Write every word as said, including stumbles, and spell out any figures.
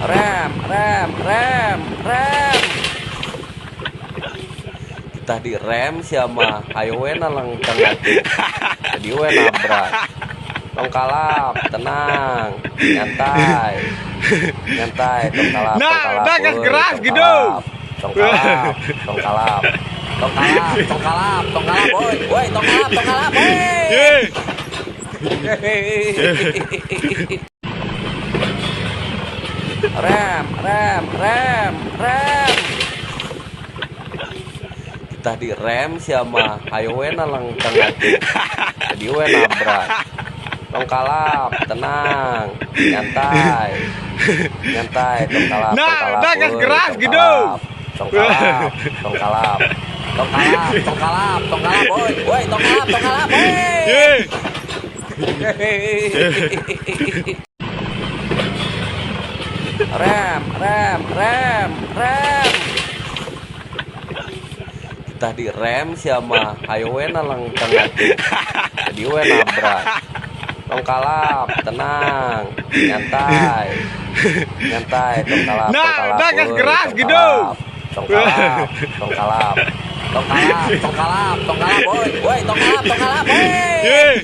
Rem, rem, rem, rem. Kita di rem, siama, ayo we na lang tangatu. Jadi we nabra. Tong kalap, tenang, nyantai. Nyantai, tong kalap, tong kalap, gas, gas, gas, gitu. Tong kalap, tong kalap. Tong kalap, tong kalap, tong kalap, woi, woi, tong kalap, tong kalap, woi. Rem, rem, rem, rem. Kita di rem, siama, ayo we na lang tangatu. Jadi we nabra. Tong kalap, tenang, nyantai. Nyantai, tong kalap, tong kalap, gas, woi, gas, tong gitu. Kalap. Tong kalap, tong kalap. Tong kalap, tong kalap, tong kalap, woi, woi, tong kalap, tong kalap, woi. Rem, rem, rem, rem. Kita di rem, siama, ayo we na lang tangatu. Jadi we nabra. Tong kalap, tenang, nyantai. Nyantai, tong kalap, tong kalap, gas, woi, gas, tong gitu. Kalap. Tong kalap, tong kalap. Tong kalap, tong kalap, tong kalap, woi, woi, tong kalap, tong kalap, woi.